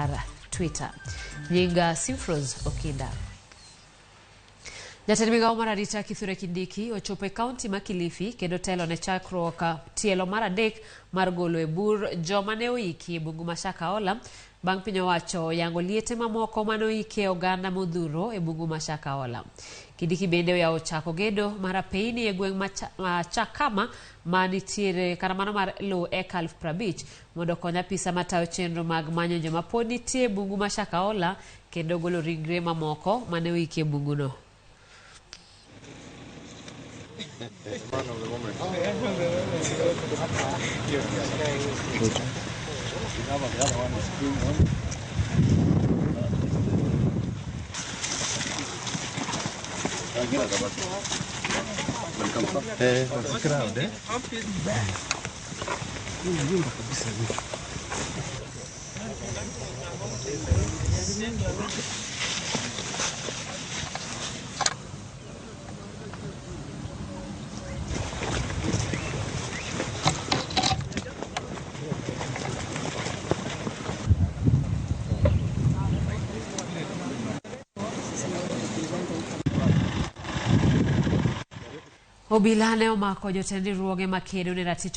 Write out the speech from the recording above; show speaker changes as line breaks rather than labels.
mar Twitter. Nyinga Simfros Okinda. Jatend migawo mar arita Kithure Kindiki ochopo e kaunti ma Kilifi kendo telo ne chakruok tielo mar adek mar golo e bur joma ne oiki e bungu ma Shakahola bang' piny owacho yango liete mamoko mane oiki e oganda modhuro e bungu ma Shakahola. Kindiki bende oyawo chako gedo mar apeyni e gweng' ma Chakama ma nitiere kar mano mar lowo eka 50,000 mondo okony apisa matayo chenro mag manyo joma pod nitie e bungu ma Shakahola kendo golo ringre mamoko mane oiki e bunguno. Obila ne omako jotend riwruoge makedo ne ratich